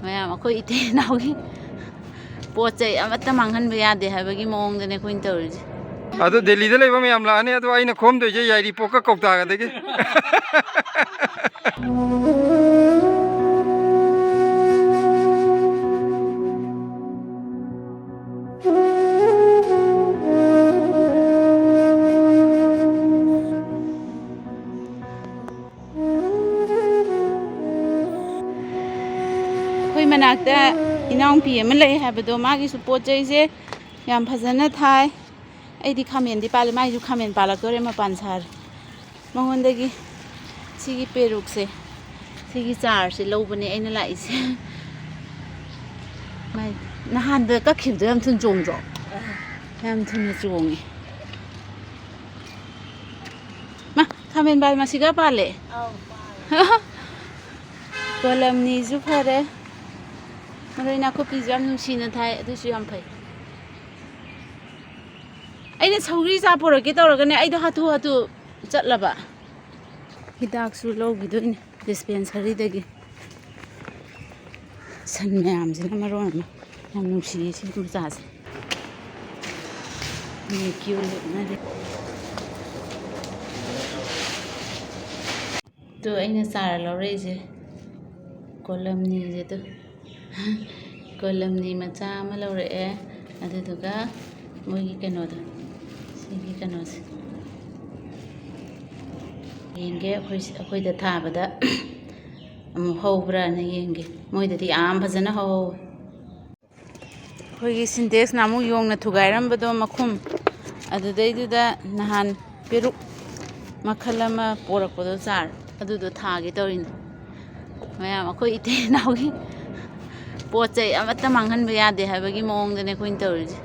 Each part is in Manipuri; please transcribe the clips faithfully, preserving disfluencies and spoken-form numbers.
ꯃꯌꯥꯝ, ꯑꯩꯈꯣꯏ ꯏꯇꯩ ꯏꯅꯥꯎꯒꯤ ꯄꯣꯠ ꯆꯩ ꯑꯃꯠꯇ ꯃꯥꯡꯍꯟꯕ ꯌꯥꯗꯦ ꯍꯥꯏꯕꯒꯤ ꯃꯑꯣꯡꯗꯅꯦ ꯑꯩꯈꯣꯏꯅ ꯇꯧꯔꯤꯁꯦ꯫ ꯑꯗꯣ ꯗꯦꯜꯂꯤꯗ ꯂꯩꯕ ꯃꯌꯥꯝ ꯂꯥꯛꯑꯅꯤ, ꯑꯗꯣ ꯑꯩꯅ ꯈꯣꯝꯗꯣꯏꯁꯦ ꯌꯥꯏꯔꯤꯄꯣꯛꯀ ꯀꯧꯇꯥꯒꯗꯒꯤ꯫ ꯑꯩꯈꯣꯏ ꯃꯅꯥꯛꯇ ꯏꯅꯥꯎꯄꯤ ꯑꯃ ꯂꯩ ꯍꯥꯏꯕꯗꯣ, ꯃꯥꯒꯤꯁꯨ ꯄꯣꯠ ꯆꯩꯁꯦ ꯌꯥꯝ ꯐꯖꯅ ꯊꯥꯏ꯫ ꯑꯩꯗꯤ ꯈꯥꯃꯦꯟꯗꯤ ꯄꯥꯜꯂꯦ, ꯃꯥꯏꯁꯨ ꯈꯥꯃꯦꯟ ꯄꯥꯜꯂꯛꯇꯣꯔꯦ, ꯃꯄꯥꯟ ꯁꯥꯔꯦ꯫ ꯃꯉꯣꯟꯗꯒꯤ ꯁꯤꯒꯤ ꯄꯦꯔꯨꯛꯁꯦ, ꯁꯤꯒꯤ ꯆꯥꯔꯁꯦ ꯂꯧꯕꯅꯦ ꯑꯩꯅ ꯂꯥꯛꯏꯁꯦ꯫ ꯃꯥꯏ ꯅꯍꯥꯟꯗ ꯀꯛꯈꯤꯕꯗꯣ ꯌꯥꯝ ꯊꯨꯅ ꯆꯣꯡꯗ꯭ꯔꯣ? ꯌꯥꯝ ꯊꯨꯅ ꯆꯣꯡꯉꯦ꯫ ꯃꯥ, ꯈꯥꯃꯦꯟ ꯕꯥꯔꯃꯥꯁꯤꯀꯥ ꯄꯥꯜꯂꯦ꯫ ꯑꯧ, ꯄꯥꯜꯂꯦ꯫ ꯀꯣꯂꯝꯅꯤꯁꯨ ꯐꯔꯦ꯫ ꯃꯔꯣꯏ ꯅꯥꯀꯨꯞꯄꯤꯁꯨ ꯌꯥꯝ ꯅꯨꯡꯁꯤꯅ ꯊꯥꯏ, ꯑꯗꯨꯁꯨ ꯌꯥꯝ ꯐꯩ꯫ ꯑꯩꯅ ꯁꯧꯒ꯭ꯔꯤ ꯆꯥ ꯄꯨꯔꯛꯀꯦ ꯇꯧꯔꯒꯅꯦ, ꯑꯩꯗꯣ ꯍꯥꯊꯨ ꯍꯥꯊꯨ ꯆꯠꯂꯕ꯫ ꯍꯤꯗꯥꯛꯁꯨ ꯂꯧꯈꯤꯗꯣꯏꯅꯦ ꯗꯤꯁꯄꯦꯟꯁꯔꯤꯗꯒꯤ꯫ ꯁꯟ ꯃꯌꯥꯝꯁꯤꯅ ꯃꯔꯣꯟ ꯑꯃ ꯌꯥꯝ ꯅꯨꯡꯁꯤꯌꯦ ꯁꯤ ꯃꯆꯥꯁꯦ꯫ ꯃꯤ ꯀ꯭ꯌꯨ ꯂꯦꯞꯅꯔꯦ꯫ ꯇꯨ ꯑꯩꯅ ꯆꯥꯔ ꯂꯧꯔꯛꯏꯁꯦ ꯀꯣꯂꯝꯅꯤꯁꯦ ꯇꯨ꯫ ꯀꯣꯂꯝꯅꯤ ꯃꯆꯥ ꯑꯃ ꯂꯧꯔꯛꯑꯦ꯫ ꯑꯗꯨꯗꯨꯒ ꯃꯣꯏꯒꯤ ꯀꯩꯅꯣꯗꯣ, ꯁꯤꯒꯤ ꯀꯩꯅꯣꯁꯦ ꯌꯦꯡꯒꯦ꯫ ꯑꯩꯈꯣꯏ, ꯑꯩꯈꯣꯏꯗ ꯊꯥꯕꯗ ꯑꯃꯨꯛ ꯍꯧꯕ꯭ꯔꯥꯅ ꯌꯦꯡꯒꯦ꯫ ꯃꯣꯏꯗꯗꯤ ꯌꯥꯝ ꯐꯖꯅ ꯍꯧꯍꯧꯋꯦ꯫ ꯑꯩꯈꯣꯏꯒꯤ ꯁꯤꯟꯇꯦꯛꯁꯅ ꯑꯃꯨꯛ ꯌꯣꯡꯅ ꯊꯨꯒꯥꯏꯔꯝꯕꯗꯣ ꯃꯈꯨꯝ, ꯑꯗꯨꯗꯩꯗꯨꯗ ꯅꯍꯥꯟ ꯄꯦꯔꯨꯛ ꯃꯈꯜ ꯑꯃ ꯄꯣꯔꯛꯄꯗꯣ, ꯆꯥꯔ, ꯑꯗꯨꯗꯣ ꯊꯥꯒꯦ ꯇꯧꯔꯤꯅꯦ꯫ ꯃꯌꯥꯝ, ꯑꯩꯈꯣꯏ ꯏꯇꯩ ꯏꯅꯥꯎꯒꯤ ꯄꯣꯠ ꯆꯩ ꯑꯃꯠꯇ ꯃꯥꯡꯍꯟꯕ ꯌꯥꯗꯦ ꯍꯥꯏꯕꯒꯤ ꯃꯑꯣꯡꯗꯅꯦ ꯑꯩꯈꯣꯏꯅ ꯇꯧꯔꯤꯁꯦ꯫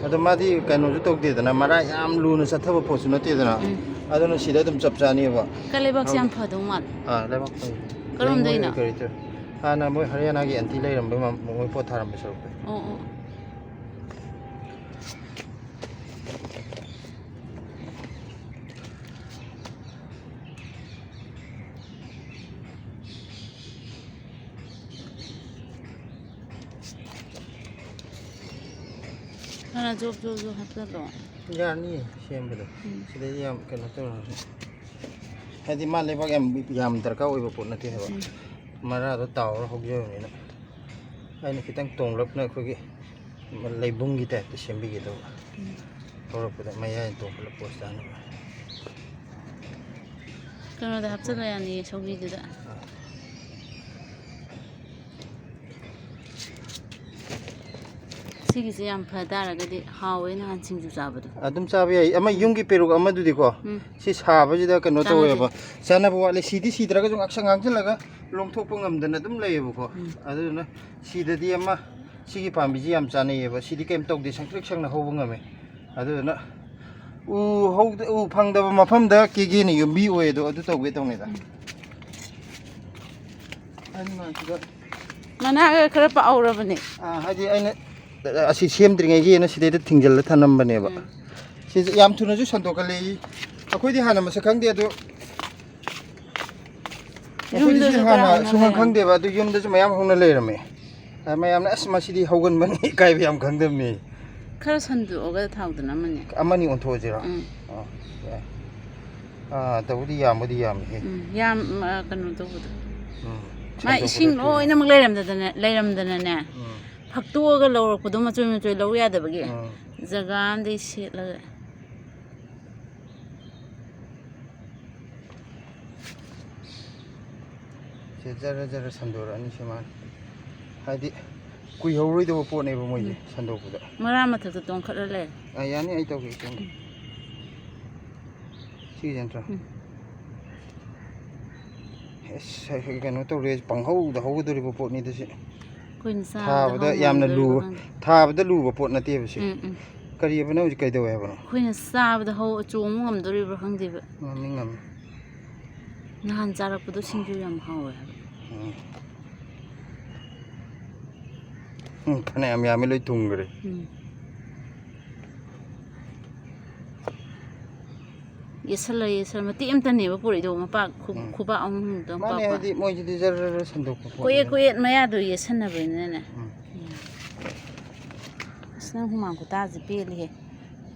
ꯑꯗꯣ ꯃꯥꯗꯤ ꯀꯩꯅꯣꯁꯨ ꯇꯧꯗꯦꯗꯅ, ꯃꯔꯥ ꯌꯥꯝ ꯂꯨꯅ ꯆꯠꯊꯕ ꯄꯣꯠꯁꯨ ꯅꯠꯇꯦꯗꯅ꯫ ꯎꯝ꯫ ꯑꯗꯨꯅ ꯁꯤꯗ ꯑꯗꯨꯝ ꯆꯞ ꯆꯥꯅꯦꯕ꯫ ꯀ-, ꯂꯩꯕꯥꯛꯁꯦ ꯌꯥꯝ ꯐꯗꯧ ꯃꯥꯜꯂꯦ꯫ ꯑꯥ, ꯂꯩꯕꯥꯛ ꯐꯩ꯫ ꯀꯔꯣꯝꯗꯩꯅꯣ? ꯃꯣꯏ ꯀꯔꯤ ꯇꯧ-, ꯍꯥꯟꯅ ꯃꯣꯏ ꯍꯔꯤꯌꯥꯅꯥꯒꯤ ꯑꯦꯟꯇꯤ ꯂꯩꯔꯝꯕꯩ ꯃ-, ꯃꯣꯏ ꯄꯣꯠ ꯊꯥꯔꯝꯕ ꯁꯔꯨꯛꯇ꯫ ꯑꯣ, ꯑꯣ꯫ ꯈꯔ ꯖꯣꯕ ꯖꯣꯕ ꯖꯣꯕ ꯍꯥꯞꯆꯜꯂꯣ꯫ ꯌꯥꯔꯅꯤ ꯁꯦꯝꯕꯗꯣ꯫ ꯎꯝ꯫ ꯁꯤꯗꯩꯗꯤ ꯌꯥꯝ ꯀꯩꯅꯣ ꯇꯧꯔꯅꯤ꯫ ꯍꯥꯏꯗꯤ ꯃꯥ ꯂꯩꯕꯥꯛ ꯌꯥꯝ ꯌꯥꯝ ꯗꯔꯀꯥꯔ ꯑꯣꯏꯕ ꯄꯣꯠ ꯅꯠꯇꯦ ꯍꯥꯏꯕ꯫ ꯎꯝ꯫ ꯃꯔꯥꯗꯣ ꯇꯥꯎꯔ ꯍꯧꯖꯕꯅꯤꯅ꯫ ꯑꯩꯅ ꯈꯤꯇꯪ ꯇꯣꯡꯂꯞꯅ ꯑꯩꯈꯣꯏꯒꯤ ꯂꯩꯕꯨꯡꯒꯤ ꯇꯥꯏꯞꯇ ꯁꯦꯝꯕꯤꯒꯦ ꯇꯧꯕ꯫ ꯎꯝ꯫ ꯍꯧꯔꯛꯄꯗ ꯃꯌꯥꯏ ꯇꯣꯡꯈꯠꯂꯛꯄ ꯆꯥꯅꯕ꯫ ꯀꯩꯅꯣꯗ ꯍꯥꯞꯆꯜꯂ ꯌꯥꯅꯤꯌꯦ, ꯁꯧꯒ꯭ꯔꯤꯗꯨꯗ꯫ ꯁꯤꯒꯤꯁꯦ ꯌꯥꯝ ꯐ ꯇꯥꯔꯒꯗꯤ ꯍꯥꯎꯋꯦ, ꯅꯍꯥꯟ ꯁꯤꯡꯖꯨ ꯆꯥꯕꯗꯣ꯫ ꯑꯗꯨꯝ ꯆꯥꯕ ꯌꯥꯏ꯫ ꯑꯃ ꯌꯨꯝꯒꯤ ꯄꯦꯔꯨꯛ ꯑꯃꯗꯨꯗꯤꯀꯣ, ꯎꯝ꯫ ꯁꯤ ꯁꯥꯕꯁꯤꯗ ꯀꯩꯅꯣ ꯆꯥꯟꯅꯗꯦ꯫ ꯇꯧꯋꯦꯕ, ꯆꯥꯅꯕ ꯋꯥꯠꯂꯦ꯫ ꯁꯤꯗꯤ ꯁꯤꯗ꯭ꯔꯒꯁꯨ ꯉꯥꯛꯁꯪ ꯉꯥꯡꯁꯤꯜꯂꯒ ꯂꯣꯡꯊꯣꯛꯄ ꯉꯝꯗꯅ ꯑꯗꯨꯝ ꯂꯩꯌꯦꯕꯀꯣ꯫ ꯎꯝ꯫ ꯑꯗꯨꯗꯨꯅ ꯁꯤꯗꯗꯤ ꯑꯃ, ꯁꯤꯒꯤ ꯄꯥꯝꯕꯤꯁꯤ ꯌꯥꯝ ꯆꯥꯅꯩꯌꯦꯕ꯫ ꯁꯤꯗꯤ ꯀꯩꯝ ꯇꯧꯗꯦ, ꯁꯪꯇ꯭ꯔꯤꯛ ꯁꯪꯅ ꯍꯧꯕ ꯉꯝꯃꯦ꯫ ꯑꯗꯨꯗꯨꯅ ꯎ ꯍꯧꯗ-, ꯎ ꯐꯪꯗꯕ ꯃꯐꯝꯗ ꯀꯦꯒꯦꯅ ꯌꯨꯝꯕꯤ ꯑꯣꯏ ꯑꯗꯣ, ꯑꯗꯨ ꯇꯧꯒꯦ ꯇꯧꯅꯤꯗ꯫ ꯑꯩꯅ ꯁꯤꯗ ꯃꯅꯥꯒ ꯈꯔ ꯄꯥꯛꯍꯧꯔꯕꯅꯦ꯫ ꯑꯥ, ꯍꯥꯏꯗꯤ ꯑꯩꯅ ꯑꯁꯤ ꯁꯦꯝꯗ꯭ꯔꯤꯉꯩꯒꯤꯅ ꯁꯤꯗꯩꯗ ꯊꯤꯡꯖꯤꯜꯂ ꯊꯅꯝꯕꯅꯦꯕ꯫ ꯎꯝ꯫ ꯁꯤꯁꯦ ꯌꯥꯝ ꯊꯨꯅꯁꯨ ꯁꯟꯗꯣꯛꯀꯜꯂꯦ꯫ ꯑꯩꯈꯣꯏꯗꯤ ꯍꯥꯟꯅ ꯃꯁꯛ ꯈꯪꯗꯦ ꯑꯗꯣ, ꯑꯩꯈꯣꯏꯗꯤ ꯁꯤ ꯌꯨꯝꯗꯁꯨ ꯈꯔ ꯍꯥꯟꯅ ꯍꯥꯟꯅ ꯁꯨꯡꯈꯪ ꯂꯩꯔꯝꯃꯦ꯫ ꯈꯪꯗꯦꯕ꯫ ꯑꯗꯨ ꯌꯨꯝꯗꯁꯨ ꯃꯌꯥꯝ ꯍꯧꯅ ꯂꯩꯔꯝꯃꯦ꯫ ꯑ, ꯃꯌꯥꯝꯅ "ꯑꯁ, ꯃꯁꯤꯗꯤ ꯍꯧꯒꯟꯕꯅꯤ" ꯏꯀꯥꯏꯕ ꯌꯥꯝ ꯈꯪꯗꯕꯅꯤ꯫ ꯈꯔ ꯁꯟꯗꯣꯛꯑꯒ ꯊꯥꯎꯗꯅ ꯑꯃꯅꯤ꯫ ꯑꯃꯅꯤ ꯑꯣꯟꯊꯣꯛꯑꯁꯤꯔꯣ? ꯎꯝ꯫ ꯑꯥ, ꯌꯥꯏ꯫ ꯑꯥ, ꯇꯧꯕꯨꯗꯤ ꯌꯥꯝꯕꯨꯗꯤ ꯌꯥꯝꯃꯤꯍꯦ꯫ ꯎꯝ, ꯌꯥꯝ, ꯑ, ꯀꯩꯅꯣ ꯇꯧꯕꯗꯣ꯫ ꯎꯝ, ꯃꯥ ꯁꯟꯗꯣꯛꯄꯗ ꯏꯁꯤꯡ ꯊꯨꯏꯅꯦ꯫ ꯂꯣꯏꯅꯃꯛ ꯂꯩꯔꯝꯗꯗꯅ, ꯂꯩꯔꯝꯗꯅꯅꯦ꯫ ꯎꯝ, ꯐꯛꯇꯣꯛꯑꯒ ꯂꯧꯔꯛꯄꯗꯣ ꯃꯆꯣꯏ ꯃꯆꯣꯏ ꯂꯧ ꯌꯥꯗꯕꯒꯤ꯫ ꯎꯝ꯫ ꯖꯒꯥ ꯑꯝꯗꯩ ꯁꯦꯠꯂꯒ꯫ ꯁꯦ ꯖꯔ ꯖꯔ ꯁꯟꯗꯣꯔꯛꯑꯅꯤ ꯁꯤ ꯃꯥꯅ꯫ ꯍꯥꯏꯗꯤ ꯀꯨꯏꯍꯧꯔꯣꯏꯗꯕ ꯄꯣꯠꯅꯦꯕ ꯃꯣꯏꯁꯦ ꯎꯝ꯫ ꯁꯟꯗꯣꯛꯄꯗ꯫ ꯃꯔꯥ ꯃꯊꯛꯇ ꯇꯣꯡꯈꯠꯂ ꯂꯩꯔꯦ꯫ ꯑ, ꯌꯥꯅꯤ, ꯑꯩ ꯇꯧꯒꯦ, ꯑꯩ ꯇꯧꯒꯦ꯫ ꯁꯤꯒꯤꯁꯦ ꯅꯠꯇ꯭ꯔꯣ? ꯎꯝ꯫ ꯑꯁ, ꯀꯩꯅꯣ ꯇꯧꯔꯦ, ꯄꯪꯍꯧꯗ ꯍꯧꯒꯗꯧꯔꯤꯕ ꯄꯣꯠꯅꯤꯗ ꯁꯤ꯫ ꯑꯩꯈꯣꯏꯅ ꯆꯥꯕꯗ ꯊꯥꯕꯗ ꯍꯧ ꯌꯥꯝꯅ ꯉꯝꯗꯣꯔꯤꯕ꯭ꯔꯥ ꯂꯨꯕ, ꯈꯪꯗꯦ꯫ ꯊꯥꯕꯗ ꯂꯨꯕ ꯄꯣꯠ ꯅꯠꯇꯦꯕ ꯁꯤ꯫ ꯎꯝ, ꯎꯝ꯫ ꯀꯔꯤꯑꯕ ꯅꯪ ꯍꯧꯖꯤꯛ ꯀꯩꯗꯧꯋꯦ ꯍꯥꯏꯕꯅꯣ? ꯑꯩꯈꯣꯏꯅ ꯆꯥꯕꯗ ꯍꯧ-, ꯆꯣꯡꯕ ꯉꯝꯗꯣꯔꯤꯕ꯭ꯔꯥ ꯈꯪꯗꯦꯕ꯫ ꯉꯝꯃꯤ, ꯉꯝꯃꯤ꯫ ꯅꯍꯥꯟ ꯆꯥꯔꯛꯄꯗꯣ ꯁꯤꯡꯖꯨ ꯌꯥꯝ ꯍꯥꯎꯋꯦ ꯍꯥꯏꯕ꯫ ꯎꯝ꯫ ꯎꯝ, ꯐꯅꯌꯥꯝ ꯌꯥꯝꯃꯤ, ꯂꯣꯏ ꯇꯨꯝꯈ꯭ꯔꯦ꯫ ꯎꯝ꯫ ꯌꯦꯠꯁꯜꯂ ꯌꯦꯠꯁꯜꯂ ꯃꯇꯦꯛ ꯑꯃꯇꯅꯦꯕ ꯄꯨꯔꯛꯏꯗꯣ, ꯃꯄꯥꯛ ꯈꯨ-, ꯎꯝ꯫ ꯈꯨꯕꯥꯛ ꯑꯃꯗꯣ ꯃꯥꯅꯦ, ꯄꯥꯛꯄ꯫ ꯍꯥꯏꯗꯤ ꯃꯣꯏꯁꯤꯗꯤ ꯖꯔ ꯖꯔ ꯖꯔ ꯁꯟꯗꯣꯛꯄ ꯄꯣꯠꯅꯤꯅ꯫ ꯀꯣꯌꯦꯠ ꯀꯣꯌꯦꯠ ꯃꯌꯥꯗꯣ ꯌꯦꯠꯁꯟꯅꯕꯅꯤꯅꯅꯦ꯫ ꯎꯝ꯫ ꯎꯝ꯫ ꯑꯁ, ꯅꯪ ꯍꯨꯃꯥꯡ ꯈꯨꯇꯥꯁꯦ ꯄꯦꯜꯂꯤꯍꯦ꯫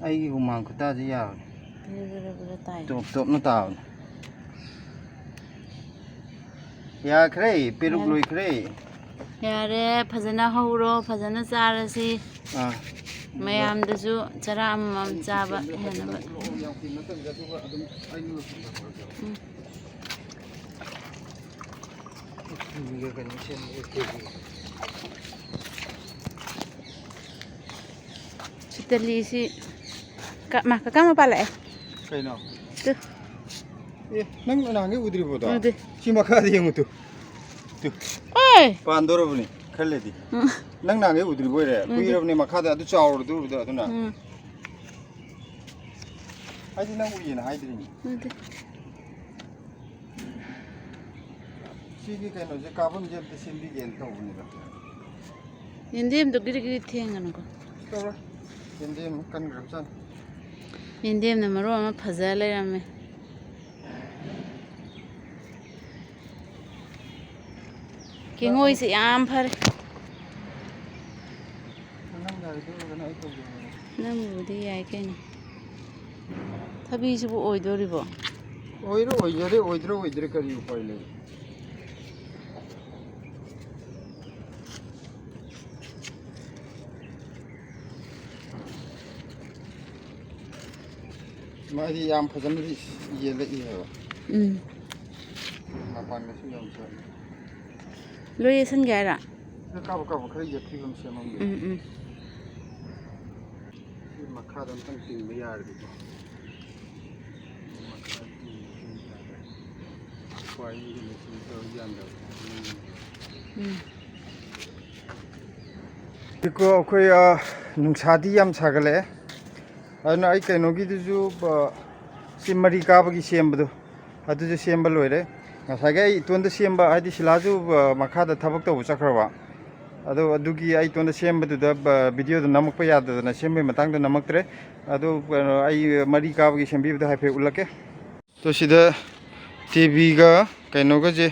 ꯑꯩꯒꯤ ꯍꯨꯃꯥꯡ ꯈꯨꯇꯥꯁꯦ ꯌꯥꯕꯅꯦ꯫ ꯕꯤꯔꯤ ꯕꯤꯔꯤ ꯕꯤꯔꯤ ꯇꯥꯏ꯫ ꯇꯣꯞ ꯇꯣꯞꯅ ꯇꯥꯕꯅꯦ꯫ ꯌꯥꯈ꯭ꯔꯦ, ꯄꯦꯔꯨꯛ ꯌꯥꯔꯦ꯫ ꯂꯣꯏꯈ꯭ꯔꯦ꯫ ꯌꯥꯔꯦ, ꯐꯖꯅ ꯍꯧꯔꯣ, ꯐꯖꯅ ꯆꯥꯔꯁꯤ꯫ ꯑꯥ꯫ ꯃꯌꯥꯝꯗꯁꯨ ꯆꯔꯥ ꯑꯃꯃꯝ ꯆꯥꯕ ꯍꯦꯟꯅꯕ꯫ ꯌꯥꯝ ꯀꯨꯏꯅ ꯅꯠꯇꯕꯤꯗ, ꯑꯗꯨꯒ ꯑꯗꯨꯝ ꯑꯩꯅ ꯂꯣꯏꯁꯤꯟꯖꯔꯛꯑꯒꯦ꯫ ꯎꯝ꯫ ꯊꯨꯝꯒ ꯀꯩꯅꯣ ꯁꯦꯝꯕ ꯀꯦꯖꯤ꯫ ꯁꯤꯇꯂꯤꯁꯤ ꯀ-, ꯃꯥ, ꯀꯀꯥ ꯃꯄꯥ ꯂꯥꯛꯑꯦ꯫ ꯀꯩꯅꯣ? ꯇꯨ꯫ ꯑꯦ, ꯅꯪ ꯅꯍꯥꯟꯒꯩ ꯎꯗ꯭ꯔꯤꯕꯣꯗꯣ? ꯎꯗꯦ꯫ ꯁꯤ ꯃꯈꯥꯗ ꯌꯦꯡꯉꯨ ꯇꯨ꯫ ꯇꯨ꯫ ꯑꯣꯏ! ꯄꯥꯟꯗꯣꯔꯕꯅꯤ, ꯈꯜꯂꯗꯤ꯫ ꯎꯝ꯫ ꯅꯪ ꯅꯍꯥꯟꯒꯩ ꯎꯗ꯭ꯔꯤꯕꯣꯏꯔꯦ? ꯎꯗꯦ꯫ ꯀꯨꯏꯔꯕꯅꯦ ꯃꯈꯥꯗ ꯑꯗꯨ ꯆꯥꯎꯔꯗꯨ ꯎꯕꯗ ꯑꯗꯨꯅ꯫ ꯎꯝ꯫ ꯑꯩꯗꯤ ꯅꯪ ꯎꯏꯌꯦꯅ ꯍꯥꯏꯗ꯭ꯔꯤꯅꯤ꯫ ꯎꯗꯦ꯫ ꯁꯤꯒꯤ ꯀꯩꯅꯣꯁꯦ ꯀꯥꯐꯝꯁꯦ ꯑꯝꯇ ꯁꯦꯝꯕꯤꯒꯦꯅ ꯇꯧꯕꯅꯤꯗ꯫ ꯌꯦꯟꯗꯦꯝꯗꯣ ꯒꯤꯔꯤ ꯒꯤꯔꯤ ꯊꯦꯡꯒꯅꯨꯀꯣ꯫ ꯇꯧꯔꯣꯏ꯫ ꯌꯦꯟꯗꯦꯝ ꯀꯟꯈ꯭ꯔꯕꯖꯥꯠꯅꯤ꯫ ꯌꯦꯟꯗꯦꯝꯅ ꯃꯔꯣꯟ ꯑꯃ ꯐꯖ ꯂꯩꯔꯝꯃꯦ꯫ ꯀꯦꯡꯉꯣꯏꯁꯦ ꯌꯥꯝ ꯐꯔꯦ꯫ ꯅꯪ ꯌꯥꯔꯣꯏꯗꯣꯏ ꯑꯣꯏꯔꯒꯅ ꯑꯩ ꯇꯧꯖꯔꯒꯦ꯫ ꯅꯪꯕꯨꯗꯤ ꯌꯥꯏ ꯀꯩꯅꯣ꯫ ꯊꯕꯤꯁꯤꯕꯨ ꯑꯣꯏꯗꯣꯔꯤꯕꯣ? ꯑꯣꯏꯔ ꯑꯣꯏꯖꯔꯦ, ꯑꯣꯏꯗ꯭ꯔ ꯑꯣꯏꯗ꯭ꯔꯦ, ꯀꯔꯤ ꯎꯄꯥꯏ ꯂꯩ? ꯃꯥꯗꯤ ꯌꯥꯝ ꯐꯖꯅꯗꯤ ꯌꯦꯜꯂꯛꯏ ꯍꯥꯏꯕ꯫ ꯎꯝ꯫ ꯃꯄꯥꯟꯒꯁꯨ ꯌꯥꯝ ꯁꯥꯏ꯫ ꯂꯣꯏ ꯌꯦꯁꯟꯒꯦ ꯍꯥꯏꯔꯣ? ꯅꯪ ꯀꯥꯕꯛ ꯀꯥꯕꯛ ꯈꯔ ꯌꯦꯞꯄꯤꯕ ꯑꯃ ꯁꯦꯝꯃꯝꯒꯦ꯫ ꯎꯝ, ꯎꯝ꯫ ꯁꯤ ꯃꯈꯥꯗ ꯑꯝꯇꯪ ꯆꯤꯡꯕ ꯌꯥꯔꯗꯤꯀꯣ꯫ ꯃꯈꯥ ꯆꯤꯡꯕ ꯌꯥꯗ꯭ꯔꯦ꯫ ꯈ꯭ꯋꯥꯏꯗꯒꯤ ꯃꯦꯆꯤꯟ ꯇꯧꯔ ꯌꯥꯟꯗꯕ꯫ ꯎꯝ꯫ ꯀꯣ, ꯑꯩꯈꯣꯏ, ꯑ, ꯅꯨꯡꯁꯥꯗꯤ ꯌꯥꯝ ꯁꯥꯒꯠꯂꯛꯑꯦ꯫ ꯑꯗꯨꯅ ꯑꯩ ꯀꯩꯅꯣꯒꯤꯗꯨꯁꯨ, ꯑ, ꯁꯤ ꯃꯔꯤ ꯀꯥꯕꯒꯤ ꯁꯦꯝꯕꯗꯣ, ꯑꯗꯨꯁꯨ ꯁꯦꯝꯕ ꯂꯣꯏꯔꯦ꯫ ꯉꯁꯥꯏꯒꯤ ꯑꯩ ꯏꯇꯣꯟꯗ ꯁꯦꯝꯕ, ꯍꯥꯏꯗꯤ ꯁꯤꯂꯥꯁꯨ, ꯑ, ꯃꯈꯥꯗ ꯊꯕꯛ ꯇꯧꯕ ꯆꯠꯈ꯭ꯔꯕ꯫ ꯑꯗꯣ ꯑꯗꯨꯒꯤ ꯑꯩ ꯏꯇꯣꯟꯗ ꯁꯦꯝꯕꯗꯨꯗ, ꯑ, videoꯗꯣ ꯅꯝꯃꯛꯄ ꯌꯥꯗꯗꯅ ꯁꯦꯝꯕꯒꯤ ꯃꯇꯥꯡꯗꯣ ꯅꯝꯃꯛꯇ꯭ꯔꯦ꯫ ꯑꯗꯣ, ꯀꯩꯅꯣ, ꯑꯩ ꯃꯔꯤ ꯀꯥꯕꯒꯤ ꯁꯦꯝꯕꯤꯕꯗꯣ ꯍꯥꯏꯐꯦꯠ ꯎꯠꯂꯛꯀꯦ꯫ ꯑꯗꯣ ꯁꯤꯗ TVꯒ ꯀꯩꯅꯣꯒꯁꯦ,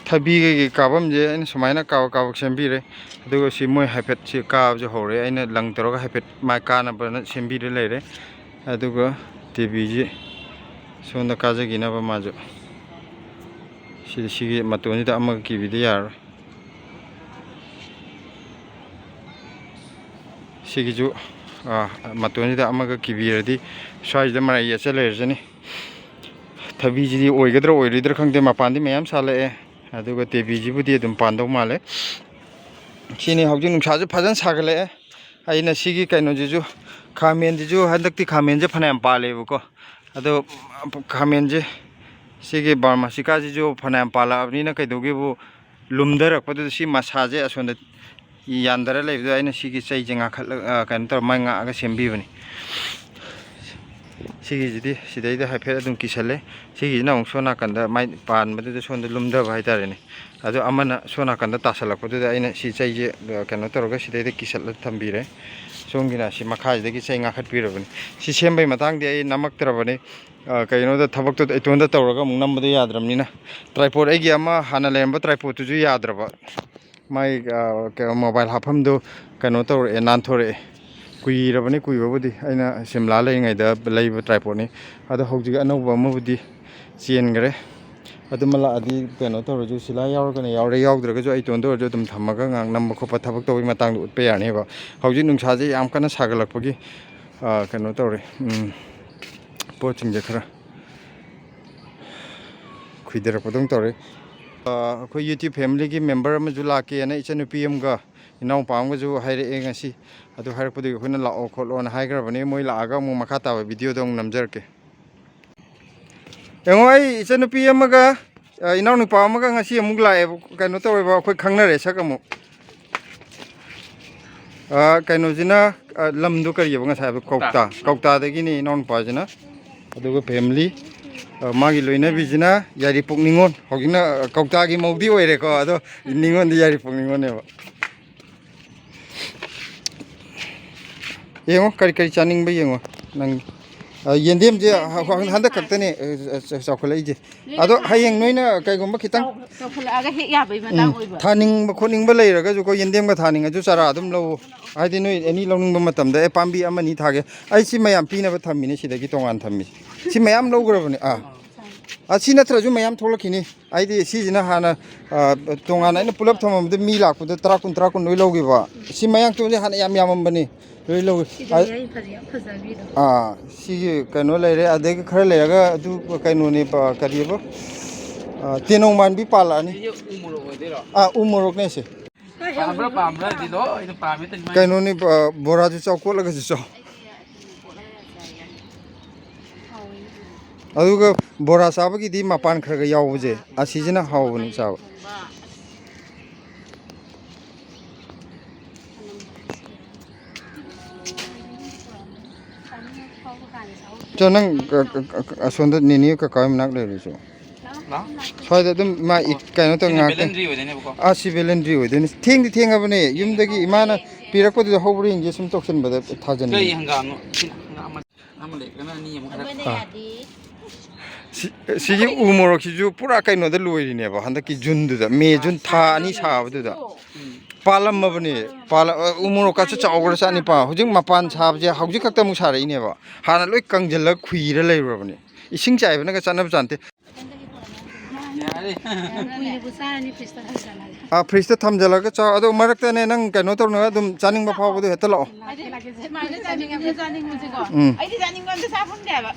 ꯊꯕꯤ ꯀꯩꯀꯩ ꯀꯥꯐꯝꯁꯦ ꯑꯩꯅ ꯁꯨꯃꯥꯏꯅ ꯀꯥꯕꯛ ꯀꯥꯕꯛ ꯁꯦꯝꯕꯤꯔꯦ꯫ ꯑꯗꯨꯒ ꯁꯤ ꯃꯣꯏ ꯍꯥꯏꯐꯦꯠ ꯁꯤ ꯀꯥꯕꯁꯦ ꯍꯧꯔꯦ꯫ ꯑꯩꯅ ꯂꯪ ꯇꯧꯔꯒ ꯍꯥꯏꯐꯦꯠ ꯃꯥꯏ ꯀꯥꯅꯕꯅ ꯁꯦꯝꯕꯤꯔ ꯂꯩꯔꯦ꯫ ꯑꯗꯨꯒ ꯇꯦꯕꯤꯁꯤ ꯁꯣꯝꯗ ꯀꯥꯖꯈꯤꯅꯕ ꯃꯥꯁꯨ꯫ ꯁꯤꯗ, ꯁꯤꯒꯤ ꯃꯇꯣꯟꯁꯤꯗ ꯑꯃꯒ ꯀꯤꯕꯤꯗ ꯌꯥꯔꯔꯣꯏ꯫ ꯁꯤꯒꯤꯁꯨ, ꯑꯥ, ꯃꯇꯣꯟꯁꯤꯗ ꯑꯃꯒ ꯀꯤꯕꯤꯔꯗꯤ ꯁ꯭ꯋꯥꯏꯁꯤꯗ ꯃꯔꯥꯏ ꯌꯦꯠꯆ ꯂꯩꯔꯁꯅꯤ꯫ ꯊꯕꯤꯁꯤꯗꯤ ꯑꯣꯏꯒꯗ꯭ꯔꯥ ꯑꯣꯏꯔꯣꯏꯗ꯭ꯔꯥ ꯈꯪꯗꯦ, ꯃꯄꯥꯟꯗꯤ ꯃꯌꯥꯝ ꯁꯥꯠꯂꯛꯑꯦ꯫ ꯑꯗꯨꯒ ꯇꯦꯕꯤꯁꯤꯕꯨꯗꯤ ꯑꯗꯨꯝ ꯄꯥꯟꯗꯧ ꯃꯥꯜꯂꯦ꯫ ꯁꯤꯅꯤ, ꯍꯧꯖꯤꯛ ꯅꯨꯡꯁꯥꯁꯨ ꯐꯖꯅ ꯁꯥꯒꯠꯂꯛꯑꯦ꯫ ꯑꯩꯅ ꯁꯤꯒꯤ ꯀꯩꯅꯣꯁꯤꯁꯨ, ꯈꯥꯃꯦꯟꯁꯤꯁꯨ, ꯍꯟꯗꯛꯇꯤ ꯈꯥꯃꯦꯟꯁꯦ ꯐꯅꯌꯥꯝ ꯄꯥꯜꯂꯦꯕꯀꯣ꯫ ꯑꯗꯣ ꯈꯥꯃꯦꯟꯁꯦ, ꯁꯤꯒꯤ ꯕꯥꯔꯃꯥꯁꯤꯀꯥꯁꯤꯁꯨ ꯐꯅꯌꯥꯝ ꯄꯥꯜꯂꯛꯑꯕꯅꯤꯅ, ꯀꯩꯗꯧꯒꯦꯕꯨ, ꯂꯨꯝꯊꯔꯛꯄꯗꯨꯗ ꯁꯤ ꯃꯁꯥꯁꯦ ꯑꯁꯣꯝꯗ ꯌꯥꯟꯊꯔ ꯂꯩꯕꯗꯣ ꯑꯩꯅ ꯁꯤꯒꯤ ꯆꯩꯁꯦ ꯉꯥꯈꯠꯂ-, ꯑ, ꯀꯩꯅꯣ ꯇꯧꯔ ꯃꯥꯏ ꯉꯥꯛꯑꯒ ꯁꯦꯝꯕꯤꯕꯅꯤ꯫ ꯁꯤꯒꯤꯁꯤꯗꯤ ꯁꯤꯗꯩꯗ ꯍꯥꯏꯐꯦꯠ ꯑꯗꯨꯝ ꯀꯤꯁꯜꯂꯦ꯫ ꯁꯤꯒꯤꯁꯤꯅ ꯑꯃꯨꯛ ꯁꯣꯝ ꯅꯥꯀꯟꯗ ꯃꯥꯏ ꯄꯥꯟꯕꯗꯨꯗ ꯁꯣꯝꯗ ꯂꯨꯝꯊꯕ ꯍꯥꯏꯇꯥꯔꯦꯅꯦ꯫ ꯑꯗꯣ ꯑꯃꯅ ꯁꯣꯝ ꯅꯥꯀꯟꯗ ꯇꯥꯁꯜꯂꯛꯄꯗꯨꯗ ꯑꯩꯅ ꯁꯤ ꯆꯩꯁꯦ, ꯑ, ꯀꯩꯅꯣ ꯇꯧꯔꯒ ꯁꯤꯗꯩꯗ ꯀꯤꯁꯜꯂ ꯊꯝꯕꯤꯔꯦ꯫ ꯁꯣꯝꯒꯤꯅ ꯁꯤ ꯃꯈꯥꯁꯤꯗꯒꯤ ꯆꯩ ꯉꯥꯈꯠꯄꯤꯔꯕꯅꯤ꯫ ꯁꯤ ꯁꯦꯝꯕꯩ ꯃꯇꯥꯡꯗꯤ ꯑꯩ ꯅꯝꯃꯛꯇ꯭ꯔꯕꯅꯤ꯫ ꯑ, ꯀꯩꯅꯣꯗ ꯊꯕꯛꯇꯣ ꯏꯇꯣꯟꯗ ꯇꯧꯔꯒ ꯑꯃꯨꯛ ꯅꯝꯕꯗꯣ ꯌꯥꯗ꯭ꯔꯕꯅꯤꯅ꯫ ꯇ꯭ꯔꯥꯏꯄꯣꯠ ꯑꯩꯒꯤ ꯑꯃ ꯍꯥꯟꯅ ꯂꯩꯔꯝꯕ ꯇ꯭ꯔꯥꯏꯄꯣꯠꯇꯨꯁꯨ ꯌꯥꯗ꯭ꯔꯕ꯫ ꯃꯥꯏ, ꯑ, ꯀꯩꯅꯣ, ꯃꯣꯕꯥꯏꯜ ꯍꯥꯞꯐꯝꯗꯨ ꯀꯩꯅꯣ ꯇꯧꯔꯛꯑꯦ, ꯅꯥꯟꯊꯣꯔꯛꯑꯦ꯫ ꯀꯨꯏꯔꯕꯅꯤ, ꯀꯨꯏꯕꯕꯨꯗꯤ ꯑꯩꯅ ꯁꯤꯝꯂꯥ ꯂꯩꯔꯤꯉꯩꯗ ꯂꯩꯕ ꯇ꯭ꯔꯥꯏꯄꯣꯠꯅꯤ꯫ ꯑꯗꯣ ꯍꯧꯖꯤꯛ ꯑꯅꯧꯕ ꯑꯃꯕꯨꯗꯤ ꯆꯦꯟꯈ꯭ꯔꯦ꯫ ꯑꯗꯨꯃ ꯂꯥꯛꯑꯗꯤ ꯀꯩꯅꯣ ꯇꯧꯔꯁꯨ, ꯁꯤꯂꯥ ꯌꯥꯎꯔꯒꯅ ꯌꯥꯎꯔꯦ, ꯌꯥꯎꯗ꯭ꯔꯒꯁꯨ ꯑꯩ ꯏꯇꯣꯟꯗ ꯑꯣꯏꯔꯁꯨ ꯑꯗꯨꯝ ꯊꯝꯃꯒ ꯉꯥꯏꯍꯥꯛ ꯅꯝꯕ ꯈꯣꯠꯄ ꯊꯕꯛ ꯇꯧꯕꯒꯤ ꯃꯇꯥꯡꯗ ꯎꯠꯄ ꯌꯥꯅꯦꯕ꯫ ꯍꯧꯖꯤꯛ ꯅꯨꯡꯁꯥꯁꯦ ꯌꯥꯝ ꯀꯟꯅ ꯁꯥꯒꯠꯂꯛꯄꯒꯤ, ꯑ, ꯀꯩꯅꯣ ꯇꯧꯔꯦ, ꯎꯝ, ꯄꯣꯠꯁꯤꯡꯁꯦ ꯈꯔ ꯈꯨꯏꯊꯔꯛꯄꯗꯧꯅ ꯇꯧꯔꯦ꯫ ꯑ, ꯑꯩꯈꯣꯏ YouTube family ꯒꯤ member ꯑꯃꯁꯨ ꯂꯥꯛꯀꯦꯅ ꯏꯆꯟꯅꯨꯄꯤ ꯑꯃꯒ ꯏꯅꯥꯎꯄꯥ ꯑꯃꯒꯁꯨ ꯍꯥꯏꯔꯛꯑꯦ ꯉꯁꯤ꯫ ꯑꯗꯨ ꯍꯥꯏꯔꯛꯄꯗꯨꯒꯤ ꯑꯩꯈꯣꯏꯅ ꯂꯥꯛꯑꯣ ꯈꯣꯠꯂꯣꯅ ꯍꯥꯏꯈ꯭ꯔꯕꯅꯦ꯫ ꯃꯣꯏ ꯂꯥꯛꯑꯒ ꯑꯃꯨꯛ ꯃꯈꯥ ꯇꯥꯕ video ꯗꯣ ꯑꯃꯨꯛ ꯅꯝꯖꯔꯛꯀꯦ꯫ ꯌꯦꯡꯉꯣ, ꯑꯩ ꯏꯆꯟꯅꯨꯄꯤ ꯑꯃꯒ, ꯑ, ꯏꯅꯥꯎꯅꯨꯄꯥ ꯑꯃꯒ ꯉꯁꯤ ꯑꯃꯨꯛ ꯂꯥꯛꯑꯦꯕ, ꯀꯩꯅꯣ ꯇꯧꯋꯦꯕ, ꯑꯩꯈꯣꯏ ꯈꯪꯅꯔꯦ ꯁꯛ ꯑꯃꯨꯛ꯫ ꯑ, ꯀꯩꯅꯣꯁꯤꯅ, ꯑ, ꯂꯝꯗꯣ ꯀꯔꯤꯑꯕ ꯉꯁꯥꯏ ꯍꯥꯏꯕ? ꯀꯧꯇꯥ꯫ ꯀꯧꯇꯥ꯫ ꯀꯧꯇꯥꯗꯒꯤꯅꯤ ꯏꯅꯥꯎꯅꯨꯄꯥꯁꯤꯅ꯫ ꯑꯗꯨꯒ family, ꯑ, ꯃꯥꯒꯤ ꯂꯣꯏꯅꯕꯤꯁꯤꯅ ꯌꯥꯏꯔꯤꯄꯣꯛ ꯅꯤꯉꯣꯜ꯫ ꯍꯧꯖꯤꯛꯅ, ꯑ, ꯀꯧꯇꯥꯒꯤ ꯃꯧꯗꯤ ꯑꯣꯏꯔꯦꯀꯣ, ꯑꯗꯣ ꯅꯤꯉꯣꯜꯗꯤ ꯌꯥꯏꯔꯤꯄꯣꯛ ꯅꯤꯉꯣꯜꯅꯦꯕ꯫ ꯌꯦꯡꯉꯣ, ꯀꯔꯤ ꯀꯔꯤ ꯆꯥꯅꯤꯡꯕ ꯌꯦꯡꯉꯣ ꯅꯪ꯫ ꯑ, ꯌꯦꯟꯗꯦꯝꯁꯦ ꯍ-, ꯍ-, ꯍꯟꯗꯛ ꯈꯛꯇꯅꯦ, ꯑ, ꯑ, ꯆꯥꯎꯈꯠꯂꯛꯏꯁꯦ꯫ ꯑꯗꯣ ꯍꯌꯦꯡ ꯅꯣꯏꯅ ꯀꯩꯒꯨꯝꯕ ꯈꯤꯇꯪ, ꯆꯥꯎ-, ꯆꯥꯎꯈꯠꯂꯛꯑꯒ ꯍꯦꯛ ꯌꯥꯕꯩ ꯃꯇꯥꯡ ꯎꯝ, ꯑꯣꯏꯕ꯫ ꯊꯥꯅꯤꯡꯕ ꯈꯣꯠꯅꯤꯡꯕ ꯂꯩꯔꯒꯁꯨꯀꯣ, ꯌꯦꯟꯗꯦꯝꯒ ꯊꯥꯅꯤꯡꯉꯁꯨ ꯆꯥꯔꯥ ꯑꯗꯨꯝ ꯂꯧꯑꯣ꯫ ꯍꯥꯏꯗꯤ ꯅꯣꯏ ꯑꯦꯅꯤ ꯂꯧꯅꯤꯡꯕ ꯃꯇꯝꯗ, ꯑꯦ, ꯄꯥꯝꯕꯤ ꯑꯃꯅꯤ ꯊꯥꯒꯦ꯫ ꯑꯩ ꯁꯤ ꯃꯌꯥꯝ ꯄꯤꯅꯕ ꯊꯝꯃꯤꯅꯦ, ꯁꯤꯗꯒꯤ ꯇꯣꯉꯥꯟ ꯊꯝꯃꯤꯁꯦ꯫ ꯁꯤ ꯃꯌꯥꯝ ꯂꯧꯈ꯭ꯔꯕꯅꯦ꯫ ꯑꯥ, ꯑꯥ, ꯁꯤ ꯅꯠꯇ꯭ꯔꯁꯨ ꯃꯌꯥꯝ ꯊꯣꯛꯂꯛꯈꯤꯅꯤ꯫ ꯍꯥꯏꯗꯤ ꯁꯤꯁꯤꯅ ꯍꯥꯟꯅ, ꯑ, ꯇꯣꯉꯥꯟꯅ ꯑꯩꯅ ꯄꯨꯂꯞ ꯊꯝꯃꯝꯕꯗ ꯃꯤ ꯂꯥꯛꯄꯗ ꯇꯔꯥ, ꯀꯨꯟ, ꯇꯔꯥ, ꯀꯨꯟ ꯂꯣꯏ ꯂꯧꯈꯤꯕ꯫ ꯁꯤ ꯃꯌꯥꯡꯇꯣꯟꯁꯦ ꯍꯥꯟꯅ ꯌꯥꯝ ꯌꯥꯝꯃꯝꯕꯅꯤ, ꯂꯣꯏ ꯂꯧꯏ꯫ ꯁꯤꯗꯤ ꯑ-, ꯌꯥꯏ, ꯐꯖ-, ꯌꯥꯝ ꯐꯖꯕꯤꯗꯣ꯫ ꯑꯥ, ꯁꯤꯒꯤ ꯀꯩꯅꯣ ꯂꯩꯔꯦ, ꯑꯗꯒꯤ ꯈꯔ ꯂꯩꯔꯒ ꯑꯗꯨ ꯀꯩꯅꯣꯅꯦꯕ, ꯀꯔꯤꯕ? ꯑ, ꯇꯦꯅꯧ ꯃꯥꯟꯕꯤ ꯄꯥꯜꯂꯛꯑꯅꯤ꯫ ꯁꯤꯁꯦ ꯎ ꯃꯣꯔꯣꯛ ꯑꯣꯏꯗꯣꯏꯔꯣ? ꯑꯥ, ꯎ ꯃꯣꯔꯣꯛꯅꯦ ꯁꯤ꯫ ꯄꯥꯝꯕ꯭ꯔꯥ, ꯄꯥꯝꯕ꯭ꯔꯥ? ꯑꯗꯨꯗꯤ ꯂꯣꯏꯅ ꯄꯥꯝꯃꯦ, ꯇꯅꯤ ꯃꯥꯏ꯫ ꯀꯩꯅꯣꯅꯦ, ꯑ, ꯕꯣꯔꯥꯁꯨ ꯆꯥꯎ, ꯀꯣꯠꯂꯒꯁꯨ ꯆꯥꯎ꯫ ꯑꯗꯨꯒ ꯕꯣꯔꯥ ꯆꯥꯕꯒꯤꯗꯤ ꯃꯄꯥꯟ ꯈꯔ ꯈꯔ ꯌꯥꯎꯕꯁꯦ, ꯑꯁꯤꯁꯤꯅ ꯍꯥꯎꯕꯅꯤ ꯆꯥꯕ꯫ ꯆꯣ, ꯅꯪ ꯀ-, ꯀ-, ꯀ-, ꯑꯁꯣꯝꯗ ꯅꯦꯅꯦ ꯀꯀꯥ ꯃꯅꯥꯛ ꯂꯩꯔꯨꯆꯣ꯫ ꯂꯥꯛꯑꯣ꯫ ꯁ꯭ꯋꯥꯏꯗ ꯑꯗꯨꯝ ꯃꯥ ꯏ-, ꯑꯣ, ꯀꯩꯅꯣ ꯇꯧ ꯁꯤꯅ ꯉꯥꯛꯇꯪ꯫ ꯕꯦꯂꯦꯟꯗ꯭ꯔꯤ ꯑꯣꯏꯗꯣꯏꯅꯦꯕꯀꯣ꯫ ꯑꯥ, ꯁꯤ ꯕꯦꯂꯦꯟꯗ꯭ꯔꯤ ꯑꯣꯏꯗꯣꯏꯅꯤ꯫ ꯊꯦꯡꯗꯤ ꯊꯦꯡꯉꯕꯅꯦ꯫ ꯌꯨꯝꯗꯒꯤ ꯏꯃꯥꯅ ꯄꯤꯔꯛꯄꯗꯨꯗ ꯍꯧꯕ꯭ꯔꯥ ꯌꯦꯡꯒꯦ ꯁꯨꯝ ꯇꯧꯁꯟꯕꯗ ꯊꯥꯖꯟꯕꯅꯤ꯫ ꯀꯩ ꯍꯪꯒꯥꯝꯅꯣ? ꯁꯤ ꯍꯪꯒꯥꯝ ꯑꯃ, ꯑꯃ ꯂꯩ, ꯀꯩꯅꯣ ꯑꯅꯤ ꯑꯃꯨꯛ ꯍꯥꯏꯔꯛ-, ꯑꯃꯅ ꯑꯥ꯫ ꯌꯥꯗꯦ꯫ ꯁꯤ-, ꯁꯤꯒꯤ ꯎ ꯃꯣꯔꯣꯛꯁꯤꯁꯨ ꯄꯨꯔꯥ ꯀꯩꯅꯣꯗ ꯂꯣꯏꯔꯤꯅꯦꯕ, ꯍꯟꯗꯛꯀꯤ ꯖꯨꯟꯗꯨꯗ, ꯃꯦ, ꯖꯨꯟ ꯊꯥ ꯑꯅꯤ ꯁꯥꯕꯗꯨꯗ꯫ ꯎꯝ꯫ ꯄꯥꯜꯂꯝꯃꯕꯅꯦ꯫ ꯄꯥꯜꯂ-, ꯑ, ꯎ ꯃꯣꯔꯣꯛꯀꯁꯨ ꯆꯥꯎꯈ꯭ꯔꯖꯥꯠꯅꯤꯄꯥ꯫ ꯍꯧꯖꯤꯛ ꯃꯄꯥꯟ ꯁꯥꯕꯁꯦ ꯍꯧꯖꯤꯛ ꯈꯛꯇ ꯑꯃꯨꯛ ꯁꯥꯔꯛꯏꯅꯦꯕ꯫ ꯍꯥꯟꯅ ꯂꯣꯏ ꯀꯪꯁꯤꯜꯂꯒ ꯈꯨꯏꯔ ꯂꯩꯔꯨꯔꯕꯅꯦ꯫ ꯏꯁꯤꯡ ꯆꯥꯏꯕꯅꯒ ꯆꯠꯅꯕ ꯖꯥꯠ ꯅꯠꯇꯦ꯫ ꯌꯥꯔꯦ꯫ ꯀꯨꯏꯅꯕꯨ ꯆꯥꯔꯅꯤ, ꯐ꯭ꯔꯤꯖꯇ ꯊꯝꯖꯜꯂꯒꯦ꯫ ꯑꯥ, ꯐ꯭ꯔꯤꯖꯇ ꯊꯝꯖꯜꯂꯒ ꯆꯥꯎ꯫ ꯑꯗꯣ ꯃꯔꯛꯇꯅꯦ ꯅꯪ ꯀꯩꯅꯣ ꯇꯧꯅꯕ ꯑꯗꯨꯝ ꯆꯥꯅꯤꯡꯕ ꯐꯥꯎꯕꯗꯣ ꯍꯦꯛꯇ ꯂꯥꯛꯑꯣ꯫ ꯍꯥꯏꯗꯤ ꯁꯨꯃꯥꯏꯅ ꯆꯥꯅꯤꯡꯉꯦ, ꯆꯥꯅꯤꯡꯉꯦ꯫ ꯎꯝ꯫ ꯑꯩꯗꯤ ꯆꯥꯅꯤꯡꯕ ꯑꯝꯇ ꯆꯥ ꯐꯪꯗꯦꯕ꯫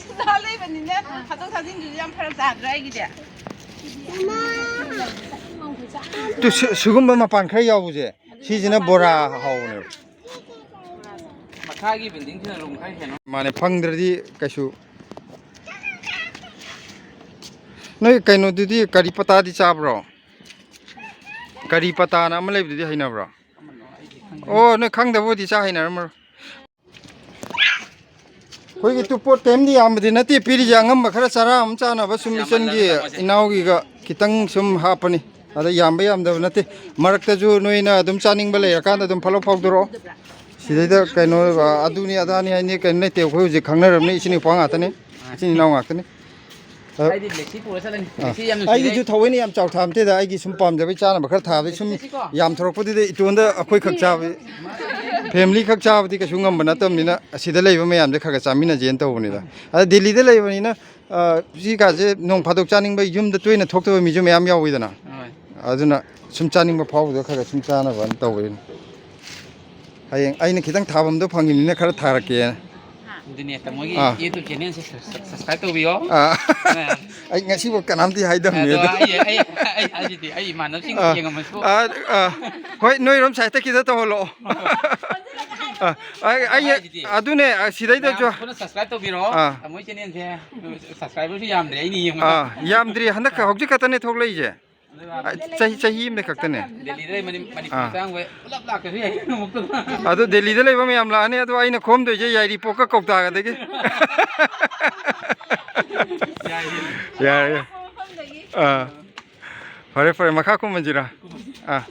ꯁꯨꯝ ꯆꯥ ꯂꯩꯕꯅꯤꯅ ꯊꯥꯗꯣꯛ ꯊꯥꯖꯤꯟꯗꯨꯁꯨ ꯌꯥꯝ ꯐꯔꯛ ꯇꯥꯗ꯭ꯔꯥ ꯑꯩꯒꯤꯗꯤ? ꯑꯗꯨ ꯁꯤ-, ꯁꯤꯒꯨꯝꯕ ꯃꯄꯥꯟ ꯈꯔ ꯌꯥꯎꯕꯁꯦ, ꯁꯤꯁꯤꯅ ꯕꯣꯔꯥ ꯍꯥꯎꯕꯅꯦꯕ꯫ ꯃꯈꯥꯒꯤ ꯕꯤꯜꯗꯤꯡꯁꯤꯅ ꯔꯨꯝ ꯈꯔ ꯍꯦꯟꯅ꯫ ꯃꯥꯅꯦ, ꯐꯪꯗ꯭ꯔꯗꯤ ꯀꯩꯁꯨ꯫ ꯅꯣꯏ ꯀꯩꯅꯣꯗꯨꯗꯤ ꯀꯔꯤ ꯄꯇꯥꯗꯤ ꯆꯥꯕ꯭ꯔꯣ? ꯀꯔꯤ ꯄꯇꯥꯅ ꯑꯃ ꯂꯩꯕꯗꯨꯗꯤ ꯍꯩꯅꯕ꯭ꯔꯣ? ꯑꯣ, ꯅꯣꯏ ꯈꯪꯗꯕ ꯑꯣꯏꯗꯤ ꯆꯥ ꯍꯩꯅꯔꯝꯃꯔꯣꯏ꯫ ꯑꯩꯈꯣꯏꯒꯤ ꯇꯨꯄꯣꯠ ꯀꯔꯤꯝꯗꯤ ꯌꯥꯝꯕꯗꯤ ꯅꯠꯇꯦ, ꯄꯤꯔꯤꯁꯦ ꯑꯉꯝꯕ ꯈꯔ ꯆꯔꯥ ꯑꯃ ꯆꯥꯅꯕ ꯁꯨꯝ ꯏꯆꯟꯒꯤ ꯏꯅꯥꯎꯒꯤꯒ ꯈꯤꯇꯪ ꯁꯨꯝ ꯍꯥꯞꯄꯅꯤ꯫ ꯑꯗ ꯌꯥꯝꯕ ꯌꯥꯝꯗꯕ ꯅꯠꯇꯦ꯫ ꯃꯔꯛꯇꯁꯨ ꯅꯣꯏꯅ ꯑꯗꯨꯝ ꯆꯥꯅꯤꯡꯕ ꯂꯩꯔꯀꯥꯟꯗ ꯑꯗꯨꯝ ꯐꯠ ꯂꯥꯎ ꯐꯥꯎꯗꯣꯔꯛꯑꯣ꯫ ꯁꯤꯗꯩꯗ ꯀꯩꯅꯣ, ꯑ, ꯑꯗꯨꯅꯤ ꯑꯗꯥꯅꯤ ꯍꯥꯏꯅꯤ ꯀꯩꯅꯣ ꯂꯩꯇꯦ꯫ ꯑꯩꯈꯣꯏ ꯍꯧꯖꯤꯛ ꯈꯪꯅꯔꯕꯅꯤ, ꯏꯆꯤꯟ ꯏꯅꯥꯎꯄꯥ ꯉꯥꯛꯇꯅꯤ, ꯏꯆꯤꯟ ꯏꯅꯥꯎ ꯉꯥꯛꯇꯅꯤ꯫ ꯑ, ꯑꯩꯗꯤ ꯕ꯭ꯂꯦꯛꯁꯤ ꯄꯨꯔ ꯆꯠꯂꯅꯤ꯫ ꯑ, ꯕ꯭ꯂꯦꯛꯁꯤ ꯌꯥꯝ ꯅꯨꯡꯁꯤꯔꯦ꯫ ꯑꯩꯒꯤꯁꯨ ꯊꯑꯣꯏꯅ ꯌꯥꯝ ꯆꯥꯎ ꯊꯥꯕ ꯅꯠꯇꯦꯗ, ꯑꯩꯒꯤ ꯁꯨꯝ ꯄꯥꯝꯖꯕꯩ ꯆꯥꯅꯕ ꯈꯔ ꯊꯥꯕꯗꯤ ꯁꯨꯝ ꯕ꯭ꯂꯦꯛꯁꯤꯀꯣ? ꯌꯥꯝ ꯊꯣꯔꯛꯄꯗꯨꯗ ꯏꯇꯣꯟꯗ ꯑꯩꯈꯣꯏ ꯈꯛ ꯆꯥꯕ, ꯐꯦꯃꯤꯂꯤ ꯈꯛ ꯆꯥꯕꯗꯤ ꯀꯩꯁꯨ ꯉꯝꯕ ꯅꯠꯇꯕꯅꯤꯅ ꯑꯁꯤꯗ ꯂꯩꯕ ꯃꯌꯥꯝꯁꯦ ꯈꯔ ꯈꯔ ꯆꯥꯃꯤꯟꯅꯁꯦꯅ ꯇꯧꯕꯅꯤꯗ꯫ ꯑꯗ ꯗꯦꯜꯂꯤꯗ ꯂꯩꯕꯅꯤꯅ, ꯑ, ꯁꯤꯀꯥꯁꯦ ꯅꯣꯡ ꯐꯥꯗꯣꯛ ꯆꯥꯅꯤꯡꯕ, ꯌꯨꯝꯗ ꯇꯣꯏꯅ ꯊꯣꯛꯇꯕ ꯃꯤꯁꯨ ꯃꯌꯥꯝ ꯌꯥꯎꯋꯤꯗꯅ꯫ ꯍꯣꯏ꯫ ꯑꯗꯨꯅ ꯁꯨꯝ ꯆꯥꯅꯤꯡꯕ ꯐꯥꯎꯕꯗꯣ ꯈꯔ ꯈꯔ ꯁꯨꯝ ꯆꯥꯅꯕꯅ ꯇꯧꯕꯅꯤ꯫ ꯍꯌꯦꯡ ꯑꯩꯅ ꯈꯤꯇꯪ ꯊꯥꯐꯝꯗꯣ ꯐꯪꯉꯤꯅꯤꯅ ꯈꯔ ꯊꯥꯔꯛꯀꯦꯅ꯫ ꯑꯗꯨꯅꯦ, ꯇꯥꯃꯣꯒꯤ ꯑꯥ꯫ YouTube channelꯁꯦ ꯁꯕ-, subscribe ꯇꯧꯕꯤꯌꯣ꯫ ꯑꯥ꯫ ꯑꯥ꯫ ꯑꯩ ꯉꯁꯤꯐꯥꯎ ꯀꯅꯥꯝꯇ ꯍꯥꯏꯗꯕꯅꯦ ꯑꯗꯣ ꯑꯗꯣ꯫ ꯑꯩ, ꯑꯩ, ꯑꯩ, ꯑꯩꯁꯤꯗꯤ ꯑꯩ ꯏꯃꯥꯟꯅꯕꯁꯤꯡ ꯑꯥ꯫ ꯌꯦꯡꯉꯝꯃꯁꯨ꯫ ꯑꯥ, ꯑꯥ꯫ ꯍꯣꯏ, ꯅꯣꯏꯔꯣꯝ side ꯇ ꯈꯤꯇ ꯇꯧꯍꯜꯂꯛꯑꯣ꯫ ꯑꯥ, ꯑꯩ, ꯑꯩ, ꯍꯥꯏꯁꯤꯗꯤ ꯑꯗꯨꯅꯦ, ꯑꯥ, ꯁꯤꯗꯩꯗꯁꯨ꯫ ꯃꯌꯥꯝ ꯄꯨꯟꯅ subscribe ꯇꯧꯕꯤꯔꯣ꯫ ꯑꯥ꯫ ꯇꯥꯃꯣꯒꯤ channelꯁꯦ subscriberꯁꯨ ꯌꯥꯝꯗ꯭ꯔꯦ, ꯑꯩꯅ ꯌꯦꯡꯕꯗ꯫ ꯑꯥ, ꯌꯥꯝꯗ꯭ꯔꯤ꯫ ꯍꯟꯗꯛ ꯍꯧꯖꯤꯛ ꯈꯛꯇꯅꯦ ꯊꯣꯛꯂꯛꯏꯁꯦ꯫ ꯑꯗꯨꯒ ꯑꯥ, ꯆꯍꯤ, ꯆꯍꯤ ꯑꯃꯗ ꯈꯛꯇꯅꯦ꯫ ꯗꯦꯜꯂꯤꯗ ꯂꯩ ꯃꯅꯤ-, ꯃꯅꯤꯄꯨꯔ ꯑꯥ꯫ ꯃꯆꯥ ꯑꯃꯈꯣꯏ ꯄꯨꯂꯞ ꯂꯥꯛꯇ꯭ꯔꯁꯨ ꯌꯥꯏ, ꯑꯃꯨꯛꯇ꯫ ꯑꯗꯨ ꯗꯦꯜꯂꯤꯗ ꯂꯩꯕ ꯃꯌꯥꯝ ꯂꯥꯛꯑꯅꯤ, ꯑꯗꯣ ꯑꯩꯅ ꯈꯣꯝꯗꯣꯏꯁꯦ ꯌꯥꯏꯔꯤꯄꯣꯛꯀ ꯀꯧꯇꯥꯒꯗꯒꯤ꯫ ꯌꯥꯏ, ꯌꯥꯏ꯫ ꯌꯥꯔꯦ, ꯌꯥꯔꯦ꯫ ꯑꯥ꯫ ꯐꯔꯦ, ꯐꯔꯦ, ꯃꯈꯥ ꯀꯨꯝꯃꯁꯤꯔꯥ? ꯑꯥ꯫